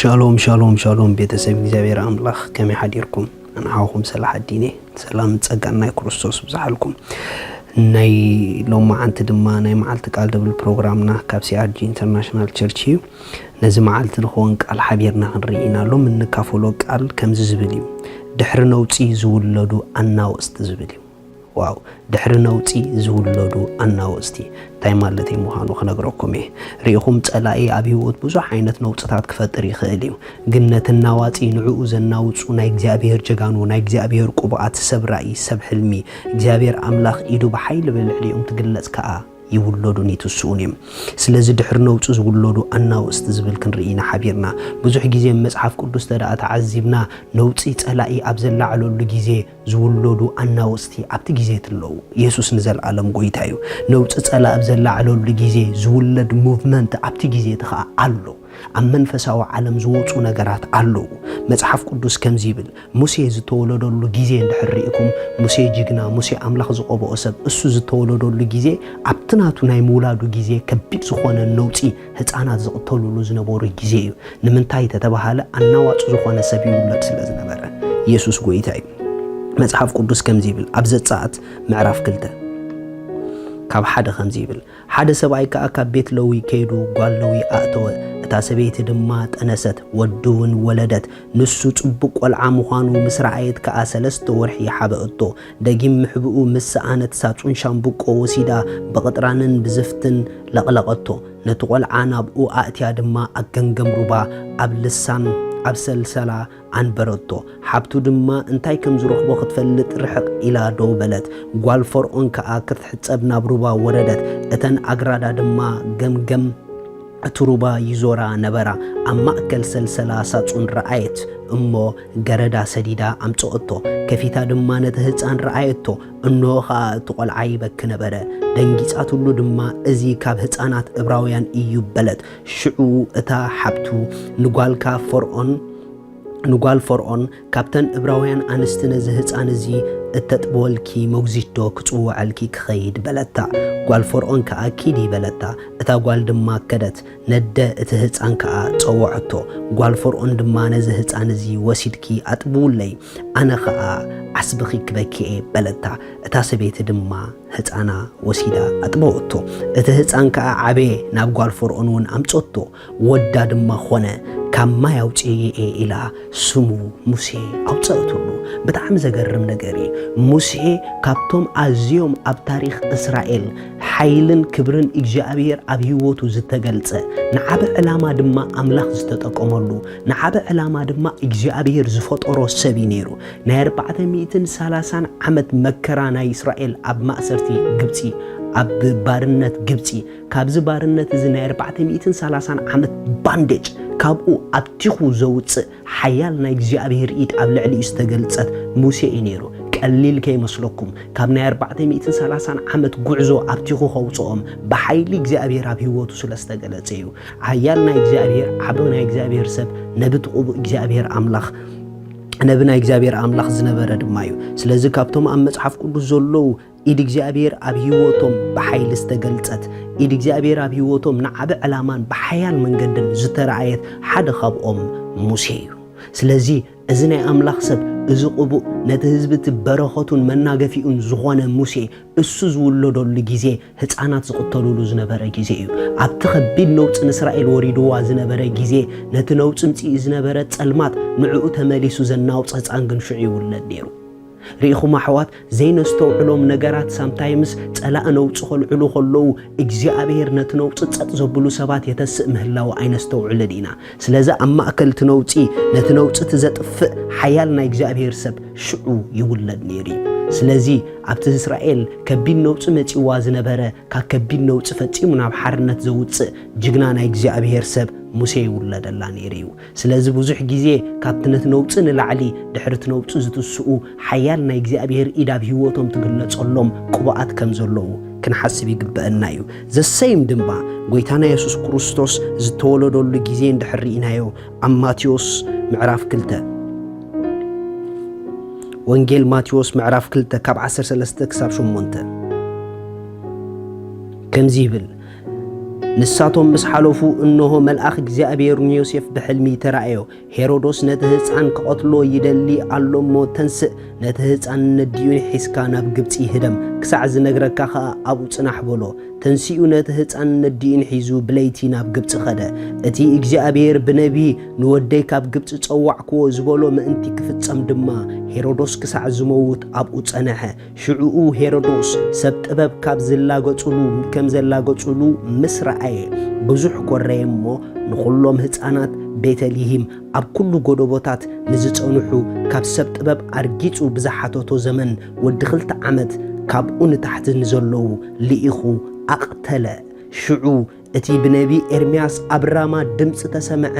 ሻሎም ሻሎም ሻሎም፣ ቤተሰብ እግዚኣብሔር ኣምላኽ ከመይ ሓዲርኩም? ኣንሓውኹም ሰላሕ ኣዲነ፣ ሰላም ጸጋን ናይ ክርስቶስ ብዝሓልኩም። ናይ ሎማዓንቲ ድማ ናይ መዓልቲ ቃል ድብል ፕሮግራምና ካብ ሲኣርጂ ኢንተርናሽናል ቸርች እዩ። ነዚ መዓልቲ ንኸውን ቃል ሓቢርና ክንርኢ ኢና። ሎም እንካፈሎ ቃል ከምዚ ዝብል እዩ። ድሕሪ ነውፂ ዝውለዱ ኣናወፅቲ ዝብል እዩ። ዋው፣ ድሕሪ ነውፂ ዝውለዱ ኣናወፅቲ እንታይ ማለተይ ምዃኑ ክነግረኩም እየ። ርኢኹም፣ ፀላኢ ኣብ ህይወት ብዙሕ ዓይነት ነውፅታት ክፈጥር ይኽእል እዩ። ግን ነቲ ናዋፂ ንዕኡ ዘናውፁ ናይ እግዚኣብሔር ጀጋኑ፣ ናይ እግዚኣብሔር ቅቡኣት፣ ሰብ ራእይ፣ ሰብ ሕልሚ፣ እግዚኣብሔር ኣምላኽ ኢዱ ብሓይሊ ብልዕሊኦም ትግለፅ ከኣ ይውለዱን ይትስኡን እዮም። ስለዚ ድሕሪ ነውፂ ዝውለዱ ኣናውፅቲ ዝብል ክንርኢ ኢና ሓቢርና። ብዙሕ ግዜ መጽሓፍ ቅዱስ ተደኣ ተዓዚብና ነውፂ ፀላኢ ኣብ ዘላዕለሉ ግዜ ዝውለዱ ኣናወፅቲ ኣብቲ ግዜ ትለዉ። የሱስ ንዘለኣለም ጎይታ እዩ። ነውፂ ፀላእ ኣብ ዘላዕለሉ ግዜ ዝውለድ ሙቭመንት ኣብቲ ግዜ እቲ ኸኣ ኣሎ። ኣብ መንፈሳዊ ዓለም ዝወፁ ነገራት ኣለዉ። መጽሓፍ ቅዱስ ከምዚ ይብል፣ ሙሴ ዝተወለደሉ ግዜ እንድሕር ርኢኩም፣ ሙሴ ጅግና፣ ሙሴ ኣምላኽ ዝቐብኦ ሰብ፣ እሱ ዝተወለደሉ ግዜ ኣብቲ ናቱ ናይ ምውላዱ ግዜ ከቢድ ዝኾነ ነውፂ ህፃናት ዝቕተሉሉ ዝነበሩ ግዜ እዩ። ንምንታይ ተተባሃለ፣ ኣናዋፂ ዝኾነ ሰብ ይውለድ ስለ ዝነበረ። ኢየሱስ ጎይታ እዩ። መጽሓፍ ቅዱስ ከምዚ ይብል፣ ኣብ ዘጸኣት ምዕራፍ ክልተ ካብ ሓደ ከምዚ ይብል፣ ሓደ ሰብኣይ ከኣ ካብ ቤት ለዊ ከይዱ ጓል ለዊ ኣእተወ። እታ ሰበይቲ ድማ ጠነሰት፣ ወዲ እውን ወለደት። ንሱ ጽቡቕ ቆልዓ ምዃኑ ምስ ረኣየት ከኣ ሰለስተ ወርሒ ሓበእቶ። ደጊም ምሕብኡ ምስ ሰኣነት ሳጹን ሻምብቆ ወሲዳ ብቕጥራንን ብዝፍትን ለቕለቐቶ። ነቲ ቆልዓ ናብኡ ኣእትያ ድማ ኣብ ገምገም ሩባ ኣብ ልሳን ኣብ ሰልሰላ ኣንበረቶ። ሓብቱ ድማ እንታይ ከም ዝረኽቦ ክትፈልጥ ርሕቕ ኢላ ደው በለት። ጓል ፈርዖን ከኣ ክትሕጸብ ናብ ሩባ ወረደት። እተን ኣግራዳ ድማ ገምገም እቲ ሩባ ይዞራ ነበራ። ኣብ ማእከል ሰልሰላ ሳጹን ረኣየት እሞ ገረዳ ሰዲዳ ኣምጽኦቶ። ከፊታ ድማ ነቲ ህጻን ረኣየቶ። እንሆ ኸኣ እቲ ቆልዓ ይበኪ ነበረ። ደንጊጻትሉ ድማ፣ እዚ ካብ ህጻናት እብራውያን እዩ በለት። ሽዑ እታ ሓብቱ ንጓልካ ፈርዖን ንጓል ፈርዖን፣ ካብተን እብራውያን ኣንስቲ ነዚ ህጻን እዚ እተጥብወልኪ ሞግዚት ዶ ክጽውዐልኪ ክኸይድ በለታ። ጓል ፈርዖን ከኣ ኪዲ በለታ። እታ ጓል ድማ ከደት። ነደ እቲ ህጻን ከኣ ጸወዐቶ። ጓል ፈርዖን ድማ ነዚ ህጻን እዚ ወሲድኪ ኣጥብውለይ፣ ኣነ ኸኣ ዓስብኺ ክበኪ እየ በለታ። እታ ሰበይቲ ድማ ህጻና ወሲዳ ኣጥበወቶ። እቲ ህጻን ከኣ ዓበየ፣ ናብ ጓል ፈርዖን እውን ኣምጸቶ። ወዳ ድማ ኾነ፣ ካብ ማይ ኣውጽኤዮ እየ ኢላ ስሙ ሙሴ ኣውጸእትሉ። ብጣዕሚ ዘገርም ነገር እዩ። ሙሴ ካብቶም ኣዝዮም ኣብ ታሪኽ እስራኤል ሓይልን ክብርን እግዚኣብሔር ኣብ ህይወቱ ዝተገልጸ፣ ንዓቢ ዕላማ ድማ ኣምላኽ ዝተጠቀመሉ፣ ንዓቢ ዕላማ ድማ እግዚኣብሔር ዝፈጠሮ ሰብ እዩ ነይሩ። ናይ ኣርባዕተ ሚእትን ሰላሳን ዓመት መከራ ናይ እስራኤል ኣብ ማእሰርቲ ግብጺ፣ ኣብ ባርነት ግብጺ፣ ካብዚ ባርነት እዚ ናይ ኣርባዕተ ሚእትን ሰላሳን ዓመት ባንዴጅ ካብኡ ኣብቲኹ ዘውጽእ ሓያል ናይ እግዚኣብሔር ኢድ ኣብ ልዕሊኡ ዝተገልጸት ሙሴ እዩ ነይሩ። ቀሊል ከይመስለኩም፣ ካብ ናይ ኣርባዕተ ሚእትን ሰላሳን ዓመት ጉዕዞ ኣብቲኹ ከውጽኦም ብሓይሊ እግዚኣብሔር ኣብ ህይወቱ ስለ ዝተገለጸ እዩ። ሓያል ናይ እግዚኣብሔር፣ ዓቢ ናይ እግዚኣብሔር ሰብ፣ ነቢ እቲ ቅቡእ እግዚኣብሔር ኣምላኽ፣ ነቢ ናይ እግዚኣብሔር ኣምላኽ ዝነበረ ድማ እዩ። ስለዚ ካብቶም ኣብ መጽሓፍ ቅዱስ ዘለዉ ኢድ እግዚኣብሔር ኣብ ህይወቶም ብሓይሊ ዝተገልጸት፣ ኢድ እግዚኣብሔር ኣብ ህይወቶም ንዓቢ ዕላማን ብሓያል መንገድን ዝተረኣየት ሓደ ካብኦም ሙሴ እዩ። ስለዚ እዚ ናይ ኣምላኽ ሰብ፣ እዚ ቅቡእ፣ ነቲ ህዝቢ እቲ በረኸቱን መናገፊኡን ዝኾነ ሙሴ፣ እሱ ዝውለደሉ ግዜ ህፃናት ዝቕተሉሉ ዝነበረ ግዜ እዩ። ኣብቲ ከቢድ ነውፂ ንእስራኤል ወሪድዋ ዝነበረ ግዜ፣ ነቲ ነውፂ ምፅኢ ዝነበረ ጸልማት ንዕኡ ተመሊሱ ዘናውፅ ህፃን ግን ሽዑ ይውለድ ነይሩ። ርኢኹም ኣሕዋት፣ ዘይነስተውዕሎም ነገራት ሳምታይምስ ጸላእ ነውጺ ከልዕሉ ከለዉ፣ እግዚኣብሔር ነቲ ነውጺ ጸጥ ዘብሉ ሰባት የተስእ ምህላዉ ኣይነስተውዕልን ኢና። ስለዚ ኣብ ማእከል እቲ ነውጺ፣ ነቲ ነውጺ እቲ ዘጥፍእ ሓያል ናይ እግዚኣብሔር ሰብ ሽዑ ይውለድ ነይሩ እዩ። ስለዚ ኣብቲ እስራኤል ከቢድ ነውጺ መጺእዋ ዝነበረ፣ ካብ ከቢድ ነውጺ ፈጺሙ ናብ ሓርነት ዘውጽእ ጅግና ናይ እግዚኣብሔር ሰብ ሙሴ ይውለደላ ነይሩ እዩ። ስለዚ ብዙሕ ግዜ ካብቲ ነቲ ነውጺ ንላዕሊ ድሕሪ እቲ ነውጺ ዝትስኡ ሓያል ናይ እግዚኣብሔር ኢድ ኣብ ህይወቶም ትግለጸሎም ቅቡኣት ከም ዘለዉ ክንሓስብ ይግበአና እዩ። ዘሰይም ድማ ጎይታና የሱስ ክርስቶስ ዝተወለደሉ ግዜ እንድሕር ርኢናዮ ኣብ ማቴዎስ ምዕራፍ ክልተ፣ ወንጌል ማቴዎስ ምዕራፍ ክልተ ካብ ዓሰርተ ሰለስተ ክሳብ ሸሞንተ ከምዚ ይብል። ንሳቶም ምስ ሓለፉ፣ እንሆ፣ መልኣኽ እግዚኣብሔር ንዮሴፍ ብሕልሚ ተራእዮ፣ ሄሮዶስ ነቲ ህጻን ክቐትሎ ይደሊ ኣሎ እሞ፣ ተንስእ፣ ነቲ ህጻን ነዲኡን ሒዝካ ናብ ግብጺ ህደም፣ ክሳዕ ዝነግረካ ኸኣ ኣብኡ ጽናሕ በሎ። ተንሲኡ ነቲ ህጻን ነዲኡን ሒዙ ብለይቲ ናብ ግብጺ ኸደ። እቲ እግዚኣብሔር ብነቢይ ንወደይ ካብ ግብጺ ጸዋዕክዎ ዝበሎ ምእንቲ ክፍጸም ድማ፣ ሄሮዶስ ክሳዕ ዝመውት ኣብኡ ጸንሐ። ሽዑኡ ሄሮዶስ ሰብ ጥበብ ካብ ዝላገጹሉ ከም ዘላገጹሉ ምስ ረኣየ፣ ብዙሕ ኰረየ እሞ፣ ንኹሎም ህጻናት ቤተልሂም ኣብ ኩሉ ጎደቦታት ንዝጸንሑ፣ ካብ ሰብ ጥበብ ኣርጊጹ ብዝሓተቶ ዘመን ወዲ ክልተ ዓመት ካብኡ ንታሕቲ ንዘለዉ ልኢኹ ኣቕተለ። ሽዑ እቲ ብነቢ ኤርምያስ ኣብ ራማ ድምጺ ተሰምዐ፣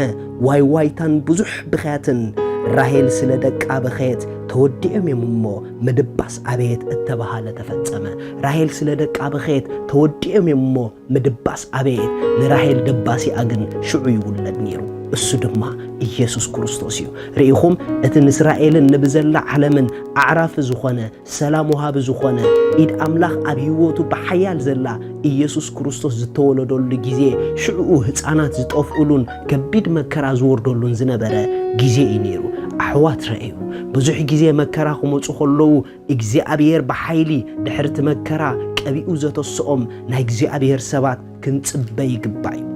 ዋይዋይታን ብዙሕ ብኽያትን። ራሄል ስለ ደቃ በኸየት፣ ተወዲኦም እዮም እሞ ምድባስ ኣበየት እተባህለ ተፈጸመ። ራሄል ስለ ደቃ በኸየት፣ ተወዲኦም እዮም እሞ ምድባስ ኣበየት። ንራሄል ደባሲኣ ግን ሽዑ ይውለድ ነይሩ። እሱ ድማ ኢየሱስ ክርስቶስ እዩ። ርኢኹም፣ እቲ ንእስራኤልን ንብዘላ ዓለምን ኣዕራፊ ዝኾነ፣ ሰላም ወሃቢ ዝኾነ፣ ኢድ ኣምላኽ ኣብ ህይወቱ ብሓያል ዘላ ኢየሱስ ክርስቶስ ዝተወለደሉ ግዜ፣ ሽዕኡ ህጻናት ዝጠፍኡሉን ከቢድ መከራ ዝወርደሉን ዝነበረ ግዜ እዩ ነይሩ። ኣሕዋት፣ ረእዩ፣ ብዙሕ ግዜ መከራ ክመጹ ከለዉ፣ እግዚኣብሔር ብሓይሊ ድሕርቲ መከራ ቀቢኡ ዘተስኦም ናይ እግዚኣብሔር ሰባት ክንጽበ ይግባእ እዩ።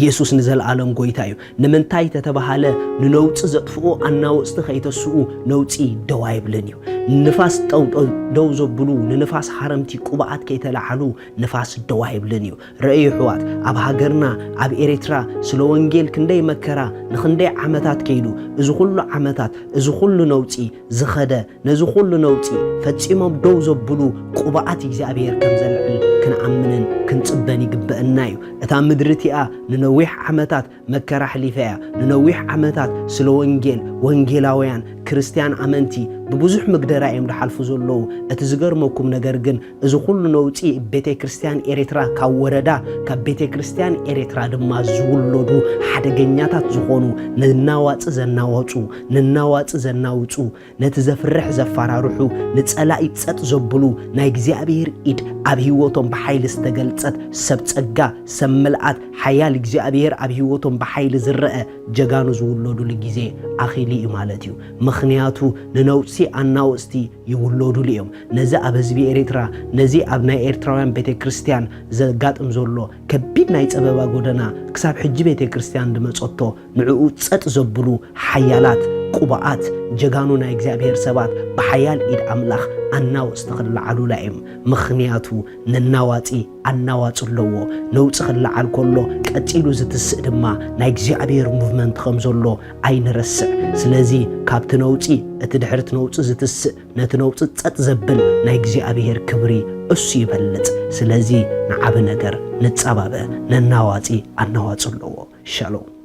የሱስ ንዘለኣለም ጐይታ እዩ። ንምንታይ ተተባሃለ፣ ንነውጺ ዘጥፍኡ ኣናወጽቲ ከይተስኡ ነውጺ ደው ኣይብልን እዩ። ንፋስ ጠው-፣ ጠው-፣ ደው ዘብሉ፣ ንንፋስ ሃረምቲ ቅቡኣት ከይተላዓሉ ንፋስ ደው ኣይብልን እዩ። ረእዩ ኣሕዋት፣ ኣብ ሃገርና፣ ኣብ ኤርትራ ስለ ወንጌል ክንደይ መከራ ንኽንደይ ዓመታት ከይዱ። እዚ ኩሉ ዓመታት፣ እዚ ኩሉ ነውጺ ዝኸደ፣ ነዚ ኩሉ ነውጺ ፈጺሞም ደው ዘብሉ ቅቡኣት እግዚኣብሔር ከም ዘልዕል ክንኣምንን ክንጽበን ይግበአና እዩ። እታ ምድሪ እቲኣ ንነዊሕ ዓመታት መከራ ኣሕሊፋ እያ። ንነዊሕ ዓመታት ስለ ወንጌል፣ ወንጌላውያን፣ ክርስትያን ኣመንቲ ብብዙሕ መግደራ እዮም ዝሓልፉ ዘለዉ። እቲ ዝገርመኩም ነገር ግን፣ እዚ ኩሉ ነውጺ ቤተ ክርስትያን ኤርትራ ካብ ወረዳ፣ ካብ ቤተ ክርስትያን ኤርትራ ድማ ዝውለዱ ሓደገኛታት ዝኾኑ፣ ንናዋጺ ዘናወጹ፣ ንናዋጺ ዘናውጹ፣ ነቲ ዘፍርሕ ዘፈራርሑ፣ ንጸላኢ ጸጥ ዘብሉ፣ ናይ እግዚኣብሔር ኢድ ኣብ ህይወቶም ብሓይሊ ዝተገልጸት፣ ሰብ ጸጋ፣ ሰብ ምልኣት፣ ሓያል እግዚኣብሔር ኣብ ህይወቶም ብሓይሊ ዝረአ ጀጋኑ ዝውለዱሉ ግዜ ኣኺሉ እዩ ማለት እዩ። ምኽንያቱ፣ ንነውጺ ኣናወጽቲ ይውለዱሉ እዮም። ነዚ ኣብ ህዝቢ ኤርትራ፣ ነዚ ኣብ ናይ ኤርትራውያን ቤተ ክርስትያን ዘጋጥም ዘሎ ከቢድ ናይ ጸበባ ጎደና፣ ክሳብ ሕጂ ቤተ ክርስትያን ዝመጸቶ፣ ንዕኡ ጸጥ ዘብሉ ሓያላት፣ ቅቡኣት፣ ጀጋኑ ናይ እግዚኣብሔር ሰባት ብሓያል ኢድ ኣምላኽ ኣናወጽቲ ክለዓሉላ እዮም። ምኽንያቱ፣ ነናዋጺ ኣናዋጽ ኣለዎ። ነውጺ ክለዓል ከሎ፣ ቀጺሉ ዝትስእ ድማ ናይ እግዚኣብሔር ሙቭመንት ከም ዘሎ ኣይንረስዕ። ስለዚ፣ ካብቲ ነውጺ፣ እቲ ድሕርቲ ነውጺ ዝትስእ፣ ነቲ ነውጺ ጸጥ ዘብል ናይ እግዚኣብሔር ክብሪ እሱ ይበልጽ። ስለዚ፣ ንዓቢ ነገር ንጸባበ። ነናዋጺ ኣናዋጽ ኣለዎ። ሻሎም።